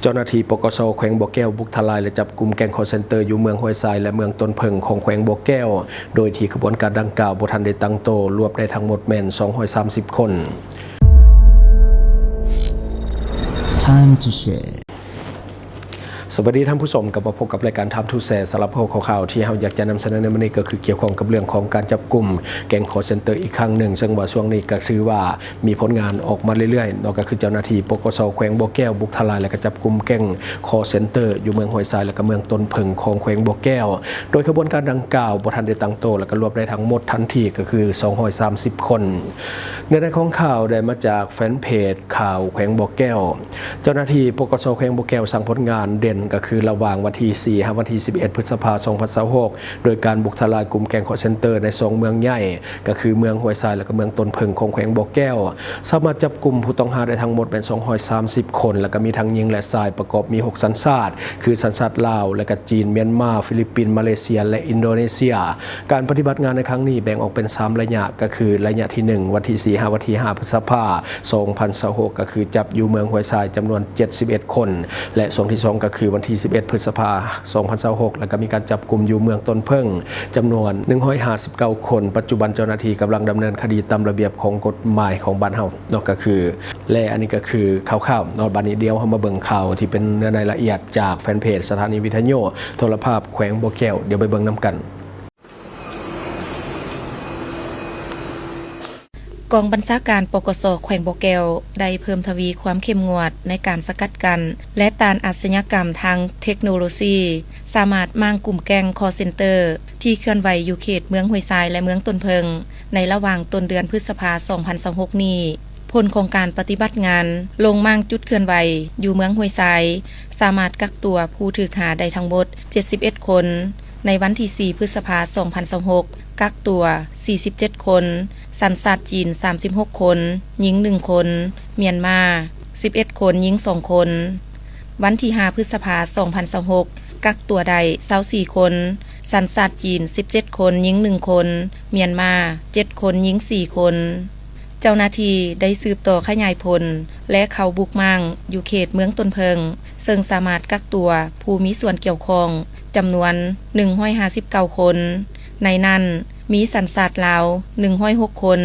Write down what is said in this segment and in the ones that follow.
ເຈົ້າໜ້າທີ່ ປກສ ແຂວງບໍ່ແກ້ວ ບຸກທະລາຍ ແລະ ຈັບກຸມແກ້ງຄໍເຊັນເຕີ ຢູ່ເມືອງຫ້ວຍຊາຍ ແລະ ເມືອງຕົ້ນເຜິ້ງ ຂອງແຂວງບໍ່ແກ້ວ ໂດຍທີ່ຂະບວນການດັ່ງກ່າວບໍ່ທັນໄດ້ຕັ້ງໂຕ, ລວມໄດ້ທັງໝົດແມ່ນ ສອງຮ້ອຍສາມສິບຄົນ. Time to Share. ສະບາຍດີທ່ານຜູ້ຊົມ, ກັບມາພົບກັບລາຍການ Time to Share. ສຳລັບຫົວຂໍ້ຂ່າວທີ່ເຮົາຢາກຈະນຳສະເໜີໃນມື້ນີ້ ກໍຄືກ່ຽວຂ້ອງກັບເລື່ອງຂອງການຈັບກຸມແກ້ງຄໍເຊັນເຕີອີກຄັ້ງໜຶ່ງ, ເຊິ່ງວ່າຊ່ວງນີ້ກໍຖືວ່າມີຜົນງານອອກມາເລື້ອຍໆເນາະ, ກໍຄືເຈົ້າໜ້າທີ່ ປກສ ແຂວງບໍ່ແກ້ວ ບຸກທະລາຍ ແລະ ກໍຈັບກຸມແກ້ງຄໍເຊັນເຕີ ຢູ່ເມືອງຫ້ວຍຊາຍ ແລະ ກໍເມືອງຕົ້ນເຜິ້ງ ຂອງແຂວງບໍ່ແກ້ວ, ໂດຍຂະບວນການດັ່ງກ່າວບໍ່ທັນໄດ້ຕັ້ງໂຕ ແລະ ກໍລວມໄດ້ທັງໝົດທັນທີ ກໍຄື ສອງຮ້ອຍສາມສິບຄົນ. ເນື້ອໃນຂອງຂ່າວໄດ້ມາຈາກແຟນເພຈຂ່າວແຂວງບໍ່ແກ້ວ. ເຈົ້າໜ້າທີ່ ປກສ ແຂວງບໍ່ແກ້ວ ສ້າງຜົນງານເດັ່ນ ກໍຄືລະຫວ່າງວັນທີສີ່ ຫາ ວັນທີສິບເອັດ ພຶດສະພາ ສອງພັນຊາວຫົກ ໂດຍການບຸກທະລາຍກຸ່ມແກ້ງຄໍເຊັນເຕີໃນສອງເມືອງໃຫຍ່ ກໍຄືເມືອງຫ້ວຍຊາຍ ແລະ ກໍເມືອງຕົ້ນເຜິ້ງ ຂອງແຂວງບໍ່ແກ້ວ, ສາມາດຈັບກຸມຜູ້ຕ້ອງຫາໄດ້ທັງໝົດແມ່ນ ສອງຮ້ອຍສາມສິບຄົນ ແລະ ກໍມີທັງຍິງ ແລະ ຊາຍ ປະກອບມີຫົກສັນຊາດ ຄືສັນຊາດລາວ ແລະ ກໍຈີນ, ມຽນມາ, ຟີລິບປິນ, ມາເລເຊຍ ແລະ ອິນໂດເນເຊຍ. ການປະຕິບັດງານໃນຄັ້ງນີ້ແບ່ງອອກເປັນສາມໄລຍະ ກໍຄືໄລຍະທີໜຶ່ງ ວັນທີສີ່ ຫາ ວັນທີຫ້າ ພຶດສະພາ ສອງພັນຊາວຫົກ ກໍຄືຈັບຢູ່ເມືອງຫ້ວຍຊາຍຈຳນວນເຈັດສິບເອັດຄົນ ແລະ ຊ່ວງທີສອງ ກໍຄືວັນທີສິບເອັດ ພຶດສະພາ ສອງພັນຊາວຫົກ ແລ້ວກໍມີການຈັບກຸມຢູ່ເມືອງຕົ້ນເຜິ້ງຈຳນວນໜຶ່ງຮ້ອຍຫ້າສິບເກົ້າຄົນ. ປັດຈຸບັນເຈົ້າໜ້າທີ່ກຳລັງດຳເນີນຄະດີຕາມລະບຽບຂອງກົດໝາຍຂອງບ້ານເຮົາເນາະ, ກໍຄື ແລະ ອັນນີ້ກໍຄືຂ່າວໆເນາະ. ບາດນີ້ດຽວເຮົາມາເບິ່ງຂ່າວທີ່ເປັນເນື້ອໃນລະອຽດຈາກແຟນເພຈສະຖານີວິທະຍຸໂທລະພາບແຂວງບໍ່ແກ້ວ, ດຽວໄປເບິ່ງນຳກັນ. ກອງບັນຊາການ ປກສ ແຂວງບໍ່ແກ້ວ ໄດ້ເພີ່ມທະວີຄວາມເຂັ້ມງວດໃນການສະກັດກັ້ນ ແລະ ຕ້ານອາຊະຍາກຳທາງເທັກໂນໂລຊີ, ສາມາດມ້າງກຸ່ມແກ້ງຄໍເຊັນເຕີທີ່ເຄື່ອນໄຫວຢູ່ເຂດເມືອງຫ້ວຍຊາຍ ແລະ ເມືອງຕົ້ນເຜິ້ງ ໃນລະຫວ່າງຕົ້ນເດືອນພຶດສະພາ ສອງພັນຊາວຫົກນີ້. ຜົນຂອງການປະຕິບັດງານ ລົງມ້າງຈຸດເຄື່ອນໄຫວຢູ່ເມືອງຫ້ວຍຊາຍ ສາມາດກັກຕົວຜູ້ຖືກຫາໄດ້ທັງໝົດເຈັດສິບເອັດຄົນ. ໃນວັນທີສີ່ ພຶດສະພາ ສອງພັນຊາວຫົກ ກັກຕົວສີ່ສິບເຈັດຄົນ, ສັນຊາດຈີນສາມສິບຫົກຄົນ, ຍິງໜຶ່ງຄົນ, ມຽນມາສິບເອັດຄົນ, ຍິງສອງຄົນ. ວັນທີຫ້າ ພຶດສະພາ ສອງພັນຊາວຫົກ ກັກຕົວໄດ້ຊາວສີ່ຄົນ, ສັນຊາດຈີນສິບເຈັດຄົນ, ຍິງໜຶ່ງຄົນ, ມຽນມາເຈັດຄົນ, ຍິງສີ່ຄົນ. ເຈົ້າໜ້າທີ່ໄດ້ສືບຕໍ່ຂະຫຍາຍຜົນ ແລະ ເຂົ້າບຸກມ້າງຢູ່ເຂດເມືອງຕົ້ນເຜິ້ງ, ເຊິ່ງສາມາດກັກຕົວຜູ້ມີສ່ວນກ່ຽວຂ້ອງຈຳນວນໜຶ່ງຮ້ອຍຫ້າສິບເກົ້າຄົນ, ໃນນັ້ນມີສັນຊາດລາວໜຶ່ງຮ້ອຍຫົກຄົນ,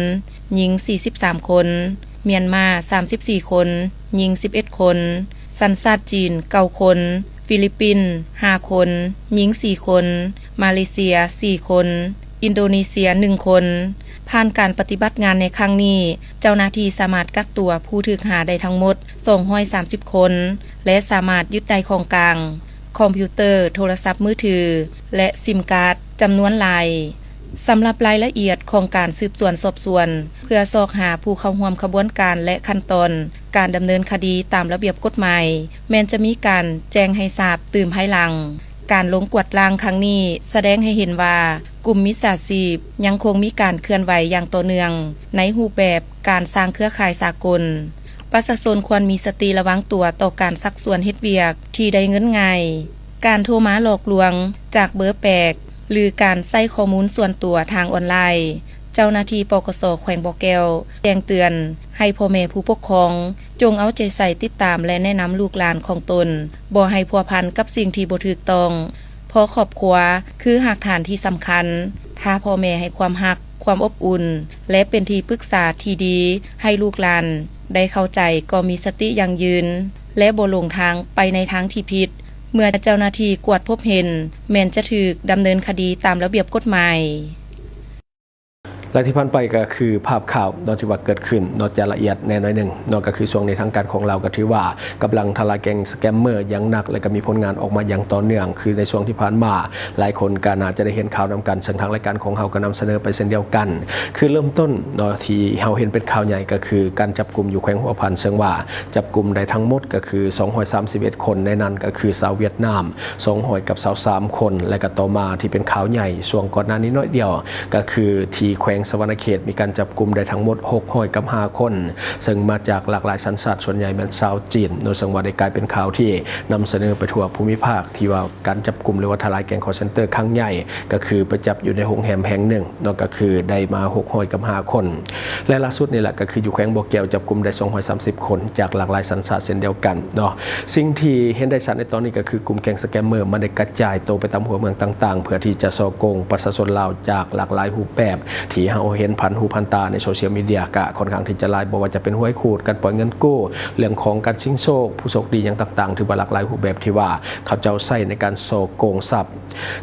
ຍິງສີ່ສິບສາມຄົນ, ມຽນມາສາມສິບສີ່ຄົນ, ຍິງສິບເອັດຄົນ, ສັນຊາດຈີນເກົ້າຄົນ, ຟີລິບປິນຫ້າຄົນ, ຍິງສີ່ຄົນ, ມາເລເຊຍສີ່ຄົນ, ອິນໂດເນເຊຍໜຶ່ງຄົນ. ຜ່ານການປະຕິບັດງານໃນຄັ້ງນີ້, ເຈົ້າໜ້າທີ່ສາມາດກັກຕົວຜູ້ຖືກຫາໄດ້ທັງໝົດສອງຮ້ອຍສາມສິບຄົນ ແລະ ສາມາດຍຶດໄດ້ຂອງກາງ ຄອມພິວເຕີ, ໂທລະສັບມືຖື ແລະ ຊິມກາດ ຈຳນວນຫຼາຍ. ສຳລັບລາຍລະອຽດຂອງການສືບສວນສອບສວນ ເພື່ອຊອກຫາຜູ້ເຂົ້າຮ່ວມຂະບວນການ ແລະ ຂັ້ນຕອນການດຳເນີນຄະດີຕາມລະບຽບກົດໝາຍ ແມ່ນຈະມີການແຈ້ງໃຫ້ຊາບຕື່ມພາຍຫຼັງ. ການລົງກວດລ້າງຄັ້ງນີ້ສະແດງໃຫ້ເຫັນວ່າ ກຸ່ມມິດສາຊີບຍັງຄົງມີການເຄື່ອນໄຫວຢ່າງຕໍ່ເນື່ອງໃນຮູບແບບການສ້າງເຄືອຂ່າຍສາກົນ. ປະຊາຊົນຄວນມີສະຕິລະວັງຕົວຕໍ່ການຊັກຊວນເຮັດວຽກທີ່ໄດ້ເງິນງ່າຍ, ການໂທມາຫຼອກລວງຈາກເບີແປກ ຫຼື ການໃຊ້ຂໍ້ມູນສ່ວນຕົວທາງອອນລາຍ. ເຈົ້າໜ້າທີ່ ປກສ ແຂວງບໍ່ແກ້ວ ແຈ້ງເຕືອນໃຫ້ພໍ່ແມ່ຜູ້ປົກຄອງ ຈົ່ງເອົາໃຈໃສ່ຕິດຕາມ ແລະ ແນະນຳລູກຫຼານຂອງຕົນ ບໍ່ໃຫ້ພົວພັນກັບສິ່ງທີ່ບໍ່ຖືກຕ້ອງ, ເພາະຄອບຄົວຄືຮາກຖານທີ່ສຳຄັນ. ຖ້າພໍ່ແມ່ໃຫ້ຄວາມຮັກ, ຄວາມອົບອຸ່ນ ແລະ ເປັນທີ່ປຶກສາທີ່ດີໃຫ້ລູກຫຼານໄດ້ເຂົ້າໃຈ, ກໍມີສະຕິຢັ້ງຢືນ ແລະ ບໍ່ຫຼົງທາງໄປໃນທາງທີ່ຜິດ. ເມື່ອເຈົ້າໜ້າທີ່ກວດພົບເຫັນ, ແມ່ນຈະຖືກດຳເນີນຄະດີຕາມລະບຽບກົດໝາຍ. ແລະ ທີ່ຜ່ານໄປກໍຄືພາບຂ່າວເນາະ ທີ່ວ່າເກີດຂຶ້ນເນາະ, ຈະລະອຽດແດ່ໜ້ອຍໜຶ່ງເນາະ, ກໍຄືຊ່ວງນີ້ທາງການຂອງລາວກໍຖືວ່າກຳລັງທະລາຍແກ້ງສະແກມເມີຢ່າງໜັກ ແລະ ກໍມີຜົນງານອອກມາຢ່າງຕໍ່ເນື່ອງ. ຄືໃນຊ່ວງທີ່ຜ່ານມາ ຫຼາຍຄົນກໍໜ້າຈະໄດ້ເຫັນຂ່າວນຳກັນ, ເຊິ່ງທາງລາຍການຂອງເຮົາກໍນຳສະເໜີໄປເຊັ່ນດຽວກັນ. ຄືເລີ່ມຕົ້ນເນາະ ທີ່ເຮົາເຫັນເປັນຂ່າວໃຫຍ່ ກໍຄືການຈັບກຸມຢູ່ແຂວງຫົວພັນ, ເຊິ່ງວ່າຈັບກຸມໄດ້ທັງໝົດກໍຄືສອງຮ້ອຍສາມສິບເອັດຄົນ, ໃນນັ້ນກໍຄືຊາວຫວຽດນາມສອງຮ້ອຍກັບຊາວສາມຄົນ. ແລະ ກໍຕໍ່ມາທີ່ເປັນຂ່າວໃຫຍ່ຊ່ວງກ່ອນໜ້ານີ້ໜ້ອຍດຽວ ກໍຄືທີ່ແຂວງ ສະຫວັນນະເຂດ ມີການຈັບກຸມໄດ້ທັງໝົດ ຫົກຮ້ອຍກັບຫ້າຄົນ ເຊິ່ງມາຈາກຫຼາກຫຼາຍສັນຊາດ, ສ່ວນໃຫຍ່ແມ່ນຊາວຈີນເນາະ, ເຊິ່ງວ່າໄດ້ກາຍເປັນຂ່າວທີ່ນຳສະເໜີໄປທົ່ວພູມິພາກ ທີ່ວ່າການຈັບກຸມ ຫຼືວ່າທະລາຍແກ້ງຄໍເຊັນເຕີຄັ້ງໃຫຍ່ ກໍຄືໄປຈັບຢູ່ໃນໂຮງແຮມແຫ່ງໜຶ່ງເນາະ, ກໍຄືໄດ້ມາ ຫົກຮ້ອຍກັບຫ້າຄົນ ແລະ ລ່າສຸດນີ້ແຫຼະ ກໍຄືຢູ່ແຂວງບໍ່ແກ້ວ ຈັບກຸມໄດ້ ສອງຮ້ອຍສາມສິບຄົນ ຈາກຫຼາກຫຼາຍສັນຊາດເຊັ່ນດຽວກັນເນາະ. ສິ່ງທີ່ເຫັນໄດ້ຊັດໃນຕອນນີ້ ກໍຄືກຸ່ມແກ້ງສະແກມເມີ ມັນໄດ້ກະຈາຍໂຕໄປຕາມຫົວເມືອງຕ່າງໆ ເພື່ອທີ່ຈະສໍ້ໂກງປະຊາຊົນລາວຈາກຫຼາກຫຼາຍຮູບແບບ ທີ່ເຮົາເຫັນຜ່ານຫູຜ່ານຕາໃນໂຊຊຽວມີເດຍ ກະຄ່ອນຂ້າງທີ່ຈະຫຼາຍ, ບໍ່ວ່າຈະເປັນຫວຍຂູດ, ການປ່ອຍເງິນກູ້, ເລື່ອງຂອງການຊິງໂຊກ, ຜູ້ໂຊກດີຫຍັງຕ່າງໆ ຖືວ່າຫຼາກຫຼາຍຮູບແບບທີ່ວ່າເຂົາເຈົ້າໃຊ້ໃນການສໍ້ໂກງຊັບ.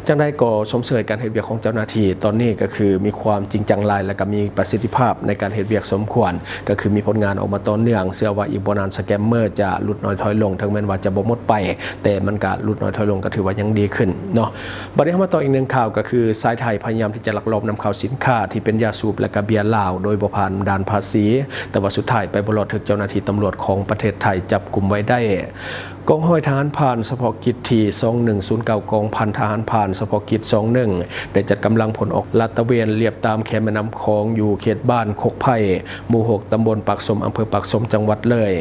ຈັ່ງໃດກໍຊົມເຊີຍການເຮັດວຽກຂອງເຈົ້າໜ້າທີ່ຕອນນີ້ ກໍຄືມີຄວາມຈິງຈັງຫຼາຍ ແລະ ກໍມີປະສິດທິພາບໃນການເຮັດວຽກສົມຄວນ, ກໍຄືມີຜົນງານອອກມາຕໍ່ເນື່ອງ. ເຊື່ອວ່າອີກບໍ່ນານສະແກມເມີຈະຫຼຸດໜ້ອຍຖອຍລົງ, ເຖິງແມ່ນວ່າຈະບໍ່ໝົດໄປ, ແຕ່ມັນກະຫຼຸດໜ້ອຍຖອຍລົງ ກໍຖືວ່າຍັງດີຂຶ້ນເນາະ. ບັດນີ້ເຮົາມາຕໍ່ອີກໜຶ່ງຂ່າວ, ກໍຄືຊາຍໄທພະຍາຍາມທີ່ຈະລັກລອບນຳເຂົ້າສິນຄ້າທີ່ເປັນຢາສູບ ແລະ ກະເບຍລາວ ໂດຍບໍ່ຜ່ານດ່ານພາສີ, ແຕ່ວ່າສຸດທ້າຍໄປບໍ່ລອດ ຖືກເຈົ້າໜ້າທີ່ຕຳຫຼວດຂອງປະເທດໄທຈັບກຸມໄວ້ໄດ້. ກອງຮ້ອຍທະຫານຜ່ານສະເພາະກິດທີສອງໜຶ່ງສູນເກົ້າ ກອງພັນທະຫານຜ່ານສະເພາະກິດສອງໜຶ່ງ ໄດ້ຈັດກຳລັງພົນອອກລາດຕະເວນລຽບຕາມແຄມແມ່ນ້ຳຂອງ ຢູ່ເຂດບ້ານຄົກໄຜ່ ໝູ່ຫົກ ຕຳບົນປາກສົມ ອຳເພີປາກສົມ ຈັງຫວັດເລີຍ.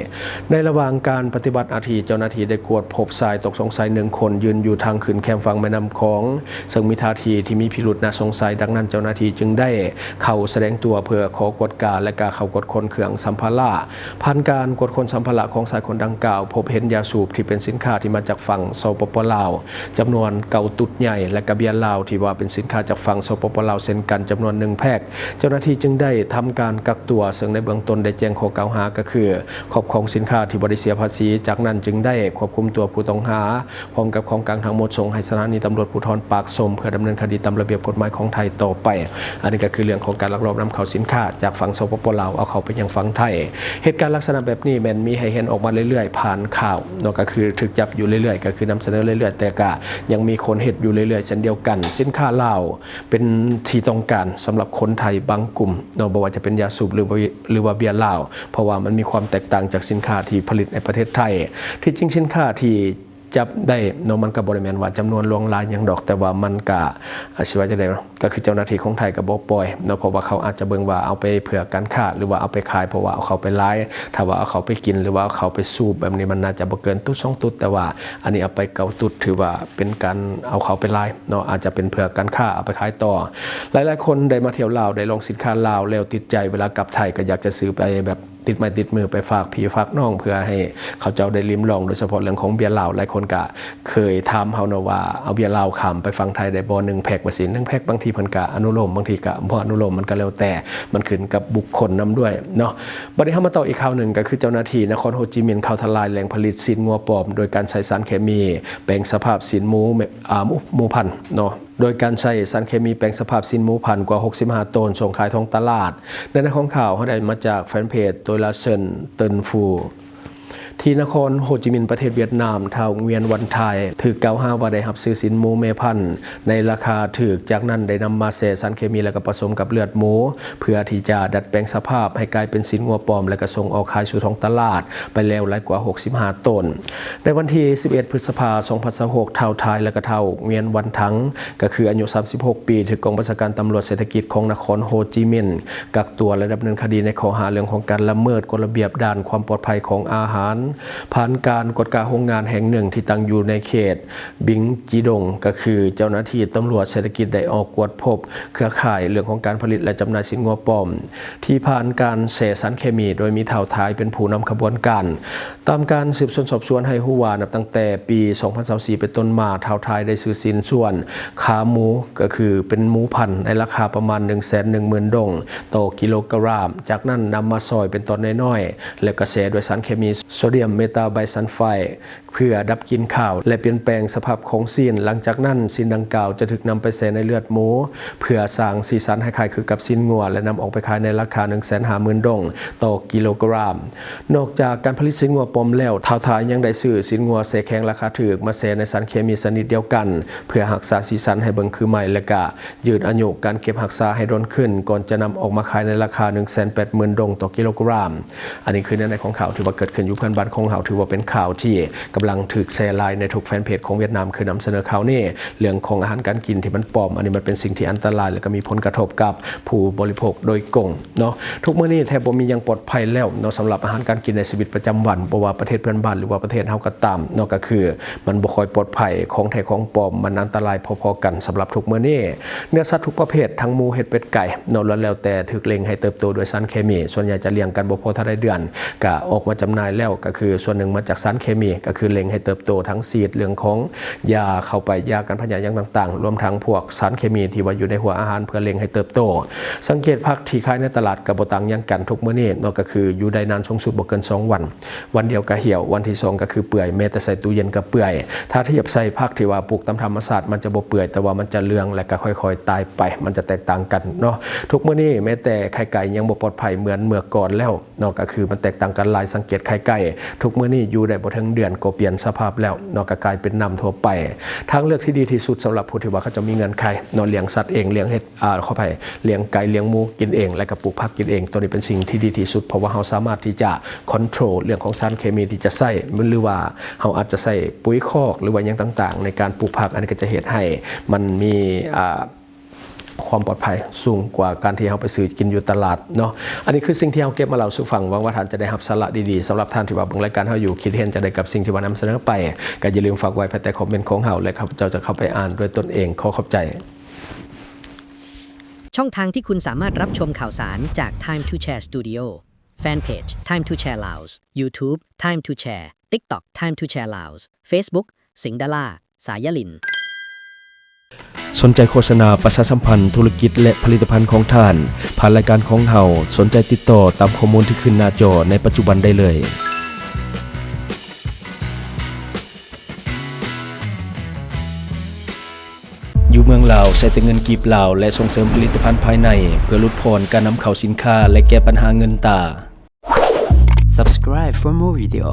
ໃນລະຫວ່າງການປະຕິບັດໜ້າທີ່, ເຈົ້າໜ້າທີ່ໄດ້ກວດພົບຊາຍຕ້ອງສົງໄສໜຶ່ງຄົນ ຢືນຢູ່ທາງຂຶ້ນແຄມຝັ່ງແມ່ນ້ຳຂອງ, ເຊິ່ງມີທ່າທີທີ່ມີພິລຸດໜ້າສົງໄສ, ດັ່ງນັ້ນເຈົ້າໜ້າທີ່ຈຶ່ງໄດ້ເຂົ້າສະແດງຕົວເພື່ອຂໍກວດກາ ແລະ ກະເຂົ້າກວດຄົ້ນເຄື່ອງສຳພາລະ. ຜ່ານການກວດຄົ້ນສຳພາລະຂອງຊາຍຄົນດັ່ງກ່າວ, ພົບເຫັນຢາສູບທີ່ເປັນສິນຄ້າທີ່ມາຈາກຝັ່ງ ສປປ ລາວ ຈຳນວນເກົ້າຕຸດໃຫຍ່ ແລະ ກະເບຍລາວທີ່ວ່າເປັນສິນຄ້າຈາກຝັ່ງ ສປປ ລາວ ເຊັ່ນກັນ ຈຳນວນໜຶ່ງແພັກ. ເຈົ້າໜ້າທີ່ຈຶ່ງໄດ້ທຳການກັກຕົວ, ເຊິ່ງໃນເບື້ອງຕົ້ນໄດ້ແຈ້ງຂໍ້ກ່າວຫາ ກໍຄືຄອບຄອງສິນຄ້າທີ່ບໍ່ໄດ້ເສຍພາສີ. ຈາກນັ້ນຈຶ່ງໄດ້ຄວບຄຸມຕົວຜູ້ຕ້ອງຫາ ພ້ອມກັບຂອງກາງທັງໝົດ ສົ່ງໃຫ້ສະຖານີຕຳຫຼວດພູທອນປາກສົມ ເພື່ອດຳເນີນຄະດີຕາມລະບຽບກົດໝາຍຂອງໄທຕໍ່ໄປ. ອັນນີ້ກໍຄືເລື່ອງຂອງການລັກລອບນຳເຂົ້າສິນຄ້າຈາກຝັ່ງ ສປປ ລາວ ເອົາເຂົ້າໄປຍັງຝັ່ງໄທ. ເຫດການລັກສະນະແບບນີ້ແມ່ນມີໃຫ້ເຫັນອອກມາເລື້ອຍໆ ຜ່ານຂ່າວເນາະ, ກໍຄືຖືກຈັບຢູ່ເລື້ອຍໆ, ກໍຄືນຳສະເໜີເລື້ອຍໆ, ແຕ່ກໍຍັງມີຄົນເຮັດຢູ່ເລື້ອຍໆ ເຊັ່ນດຽວກັນ. ສິນຄ້າລາວເປັນທີ່ຕ້ອງການສຳລັບຄົນໄທບາງກຸ່ມເນາະ, ບໍ່ວ່າຈະເປັນຢາສູບ ຫຼືວ່າ ຫຼືວ່າເບຍລາວ, ເພາະວ່າມັນມີຄວາມແຕກຕ່າງຈາກສິນຄ້າທີ່ຜະລິດໃນປະເທດໄທ. ທີ່ຈິງສິນຄ້າທີ່ ຈັບໄດ້ເນາະ, ມັນກໍບໍ່ໄດ້ແມ່ນວ່າຈຳນວນຫຼວງຫຼາຍຫຍັງດອກ, ແຕ່ວ່າມັນກະ ອາ ຊິວ່າຈັ່ງໃດເນາະ, ກໍຄືເຈົ້າໜ້າທີ່ຂອງໄທກໍບໍ່ປ່ອຍເນາະ, ເພາະວ່າເຂົາອາດຈະເບິ່ງວ່າເອົາໄປເພື່ອການຄ້າ ຫຼືວ່າເອົາໄປຂາຍ, ເພາະວ່າເອົາເຂົ້າໄປຫຼາຍ. ຖ້າວ່າເອົາເຂົ້າໄປກິນ ຫຼືວ່າເອົາເຂົ້າໄປສູບແບບນີ້, ມັນໜ້າຈະບໍ່ເກີນຕຸດສອງຕຸດ, ແຕ່ວ່າອັນນີ້ເອົາໄປເກົ້າຕຸດ, ຖືວ່າເປັນການເອົາເຂົ້າໄປຫຼາຍເນາະ, ອາດຈະເປັນເພື່ອການຄ້າ ເອົາໄປຂາຍຕໍ່. ຫຼາຍໆຄົນໄດ້ມາທ່ຽວລາວ ໄດ້ລອງສິນຄ້າລາວແລ້ວຕິດໃຈ, ເວລາກັບໄທກໍຢາກຈະຊື້ໄປແບບ ຕິດໄມ້ຕິດມືໄປຝາກພີ່ຝາກນ້ອງ ເພື່ອໃຫ້ເຂົາເຈົ້າໄດ້ລິມລອງ, ໂດຍສະເພາະເລື່ອງຂອງເບຍລາວ. ຫຼາຍຄົນກະເຄີຍຖາມເຮົາເນາະວ່າ ເອົາເບຍລາວຂ້າມໄປຝັ່ງໄທໄດ້ບໍ່ ໜຶ່ງແພັກວ່າຊີ້, ໜຶ່ງແພັກບາງທີເພິ່ນກະອະນຸໂລມ, ບາງທີກະບໍ່ອະນຸໂລມ, ມັນກະແລ້ວແຕ່, ມັນຂຶ້ນກັບບຸກຄົນນຳດ້ວຍເນາະ. ບັດນີ້ເຮົາມາຕໍ່ອີກຂ່າວໜຶ່ງ, ກໍຄືເຈົ້າໜ້າທີ່ນະຄອນໂຮຈິມິນເຂົ້າທະລາຍແຫຼ່ງຜະລິດຊີ້ນງົວປອມ ໂດຍການໃຊ້ສານເຄມີແປງສະພາບຊີ້ນໝູ ອາ ໝູພັນເນາະ. ໂດຍການໃຊ້ສານເຄມີແປງສະພາບຊີ້ນໝູພັນກວ່າຫົກສິບຫ້າໂຕນ ສົ່ງຂາຍທ້ອງຕະຫຼາດ. ໃນໜ້າຂອງຂ່າວເຮົາໄດ້ມາຈາກແຟນເພຈ ໂຕຍລາເຊິນ ເຕີນຟູ. ທີ່ນະຄອນໂຮຈິມິນ ປະເທດຫວຽດນາມ, ທ້າວ ງວຽນ ວັນທາຍ ຖືກກ່າວຫາວ່າໄດ້ຮັບຊື້ຊີ້ນໝູແມ່ພັນໃນລາຄາຖືກ, ຈາກນັ້ນໄດ້ນຳມາແຊ່ສານເຄມີ ແລະ ກໍປະສົມກັບເລືອດໝູ ເພື່ອທີ່ຈະດັດແປງສະພາບໃຫ້ກາຍເປັນຊີ້ນງົວປອມ ແລະ ກໍສົ່ງອອກຂາຍສູ່ທ້ອງຕະຫຼາດໄປແລ້ວຫຼາຍກວ່າຫົກສິບຫ້າໂຕນ. ໃນວັນທີສິບເອັດ ພຶດສະພາ ສອງພັນຊາວຫົກ, ທ້າວ ທາຍ ແລະ ກໍທ້າວ ງວຽນ ວັນທັງ ກໍຄືອາຍຸສາມສິບຫົກປີ ຖືກກອງບັນຊາການຕຳຫຼວດເສດຖະກິດຂອງນະຄອນໂຮຈິມິນກັກຕົວ ແລະ ດຳເນີນຄະດີໃນຂໍ້ຫາເລື່ອງຂອງການລະເມີດກົດລະບຽບດ້ານຄວາມປອດໄພຂອງອາຫານ ຜ່ານການກວດກາໂຮງງານແຫ່ງໜຶ່ງທີ່ຕັ້ງຢູ່ໃນເຂດ ບິງຈີດົງ ກໍຄືເຈົ້າໜ້າທີ່ຕຳຫຼວດເສດຖະກິດໄດ້ອອກກວດພົບເຄືອຂ່າຍເລື່ອງຂອງການຜະລິດ ແລະ ຈຳໜ່າຍຊີ້ນງົວປອມ ທີ່ຜ່ານການແຊ່ສານເຄມີ, ໂດຍມີທ້າວ ທາຍ ເປັນຜູ້ນຳຂະບວນການ. ຕາມການສືບສວນສອບສວນໃຫ້ຮູ້ວ່າ ນັບຕັ້ງແຕ່ປີສອງພັນຊາວສີ່ເປັນຕົ້ນມາ, ທ້າວ ທາຍ ໄດ້ຊື້ຊິ້ນສ່ວນຂາໝູ, ກໍຄືເປັນໝູພັນ ໃນລາຄາປະມານໜຶ່ງແສນໜຶ່ງໝື່ນດົງຕໍ່ກິໂລກຣາມ, ຈາກນັ້ນນຳມາຊອຍເປັນຕອນນ້ອຍໆ ແລ້ວກໍແຊ່ດ້ວຍສານເຄມີໂຊດຽມເມຕາໄບຊັນໄຟ ເພື່ອດັບກິ່ນຄາວ ແລະ ປ່ຽນແປງສະພາບຂອງຊີ້ນ. ຫຼັງຈາກນັ້ນ, ຊີ້ນດັ່ງກ່າວຈະຖືກນຳໄປແຊ່ໃນເລືອດໝູ ເພື່ອສ້າງສີສັນໃຫ້ຄ້າຍຄືກັບຊີ້ນງົວ ແລະ ນຳອອກໄປຂາຍໃນລາຄາໜຶ່ງແສນຫ້າໝື່ນດົງຕໍ່ກິໂລກຣາມ. ນອກຈາກການຜະລິດຊີ້ນງົວປອມແລ້ວ, ທ້າວ ທາຍ ຍັງໄດ້ຊື້ຊີ້ນງົວແຊ່ແຂງລາຄາຖືກມາແຊ່ໃນສານເຄມີຊະນິດດຽວກັນ ເພື່ອຮັກສາສີສັນໃຫ້ເບິ່ງຄືໃໝ່ ແລະ ກະ ຢືດອາຍຸການເກັບຮັກສາໃຫ້ດົນຂຶ້ນ ກ່ອນຈະນຳອອກມາຂາຍໃນລາຄາໜຶ່ງແສນແປດໝື່ນດົງຕໍ່ກິໂລກຣາມ. ອັນນີ້ຄືເນື້ອໃນຂອງຂ່າວທີ່ວ່າເກີດຂຶ້ນຢູ່ເພື່ອນບ້ານ ຂອງເຮົາຖືວ່າເປັນຂ່າວທີ່ກຳລັງຖືກແຊຫຼາຍໃນທຸກແຟນເພຈຂອງຫວຽດນາມ ຄືນຳສະເໜີຂ່າວນີ້ ເລື່ອງຂອງອາຫານການກິນທີ່ມັນປອມ. ອັນນີ້ມັນເປັນສິ່ງທີ່ອັນຕະລາຍ ແລະ ກໍມີຜົນກະທົບກັບຜູ້ບໍລິໂພກໂດຍກົງເນາະ. ທຸກມື້ນີ້ແທບບໍ່ມີຫຍັງປອດໄພແລ້ວເນາະ ສຳລັບອາຫານການກິນໃນຊີວິດປະຈຳວັນ, ບໍ່ວ່າປະເທດເພື່ອນບ້ານ ຫຼືວ່າປະເທດເຮົາກໍຕາມເນາະ, ກໍຄືມັນບໍ່ຄ່ອຍປອດໄພ, ຂອງແທ້ຂອງປອມມັນອັນຕະລາຍພໍໆກັນ. ສຳລັບທຸກມື້ນີ້ ເນື້ອສັດທຸກປະເພດ ທັງໝູ ເຫັດ ເປັດ ໄກ່ເນາະ ລ້ວນແລ້ວແຕ່ຖືກເລັ່ງໃຫ້ເຕີບໂຕດ້ວຍສານເຄມີ. ສ່ວນໃຫຍ່ຈະລ້ຽງກັນບໍ່ພໍເທົ່າໃດເດືອນ ກະອອກມາຈຳໜ່າຍແລ້ວ ກໍຄືສ່ວນໜຶ່ງມາຈາກສານເຄມີ ກໍຄືເລັ່ງໃຫ້ເຕີບໂຕ ທັງສີດເລື່ອງຂອງຢາເຂົ້າໄປ ຢາກັນພະຍາດຫຍັງຕ່າງໆ ລວມທັງພວກສານເຄມີທີ່ວ່າຢູ່ໃນຫົວອາຫານເພື່ອເລັ່ງໃຫ້ເຕີບໂຕ. ສັງເກດຜັກທີ່ຂາຍໃນຕະຫຼາດກໍບໍ່ຕ່າງຫຍັງກັນທຸກມື້ນີ້ເນາະ, ກໍຄືຢູ່ໄດ້ນານສູງສຸດບໍ່ເກີນສອງວັນ. ວັນດຽວກໍຫ່ຽວ, ວັນທີສອງກໍຄືເປື່ອຍ, ແມ້ແຕ່ໃສ່ຕູ້ເຢັນກໍເປື່ອຍ. ຖ້າທຽບໃສ່ຜັກທີ່ວ່າປູກຕາມທຳມະຊາດ ມັນຈະບໍ່ເປື່ອຍ, ແຕ່ວ່າມັນຈະເຫຼືອງ ແລະ ກໍຄ່ອຍໆຕາຍໄປ, ມັນຈະແຕກຕ່າງກັນເນາະ. ທຸກມື້ນີ້ແມ້ແຕ່ໄຂ່ໄກ່ຍັງບໍ່ປອດໄພເໝືອນເມື່ອກ່ອນແລ້ວເນາະ, ກໍຄືມັນແຕກຕ່າງກັນຫຼາຍ. ສັງເກດໄຂ່ໄກ່ ທຸກມື້ນີ້ຢູ່ໄດ້ບໍ່ເຖິງເດືອນກໍປ່ຽນສະພາບແລ້ວເນາະ, ກໍກາຍເປັນນ້ຳທົ່ວໄປ. ທາງເລືອກທີ່ດີທີ່ສຸດສຳລັບຜູ້ທີ່ວ່າເຂົາເຈົ້າມີເງື່ອນໄຂເນາະ, ລ້ຽງສັດເອງ, ລ້ຽງເຫັດ ອາ ຂໍອະໄພ, ລ້ຽງໄກ່, ລ້ຽງໝູກິນເອງ ແລະ ກໍປູກຜັກກິນເອງ, ໂຕນີ້ເປັນສິ່ງທີ່ດີທີ່ສຸດ, ເພາະວ່າເຮົາສາມາດທີ່ຈະຄອນໂທຣເລື່ອງຂອງສານເຄມີທີ່ຈະໃຊ້ ຫຼືວ່າເຮົາອາດຈະໃຊ້ປຸ໋ຍຄອກ ຫຼືວ່າຫຍັງຕ່າງໆ ໃນການປູກຜັກ. ອັນນີ້ກໍຈະເຮັດໃຫ້ມັນມີ ອາ ຄວາມປອດໄພສູງກວ່າການທີ່ເຮົາໄປຊື້ກິນຢູ່ຕະຫຼາດເນາະ. ອັນນີ້ຄືສິ່ງທີ່ເຮົາເກັບມາເລົ່າສູ່ຟັງ, ຫວັງວ່າທ່ານຈະໄດ້ຮັບສາລະດີໆ. ສຳລັບທ່ານທີ່ວ່າເບິ່ງລາຍການເຮົາຢູ່ ຄິດເຫັນຈັ່ງໃດກັບສິ່ງທີ່ວ່ານຳສະເໜີໄປ ກໍຢ່າລືມຝາກໄວ້ພາຍໃຕ້ຄອມເມັນຂອງເຮົາ ແລະ ຂ້າພະເຈົ້າຈະເຂົ້າໄປອ່ານດ້ວຍຕົນເອງ. ຂໍຂອບໃຈ. ช่องทางที่คุณสามารถรับชมข่าวสารจาก Time to Share Studio แฟนเพจ Time to Share Laos YouTube Time to Share TikTok Time to Share Laos Facebook สิงห์ดารา สายลิน ສົນໃຈໂຄສະນາປະຊາສຳພັນທຸລະກິດ ແລະ ຜະລິດຕະພັນຂອງທ່ານ ຜ່ານລາຍການຂອງເຮົາ, ສົນໃຈຕິດຕໍ່ຕາມຂໍ້ມູນທີ່ຂຶ້ນໜ້າຈໍໃນປັດຈຸບັນໄດ້ເລີຍ. ຢູ່ເມືອງລາວ ໃຊ້ແຕ່ເງິນກີບລາວ ແລະ ສົ່ງເສີມຜະລິດຕະພັນພາຍໃນ ເພື່ອຫຼຸດຜ່ອນການນຳເຂົ້າສິນຄ້າ ແລະ ແກ້ບັນຫາເງິນຕາ. Subscribe for more video.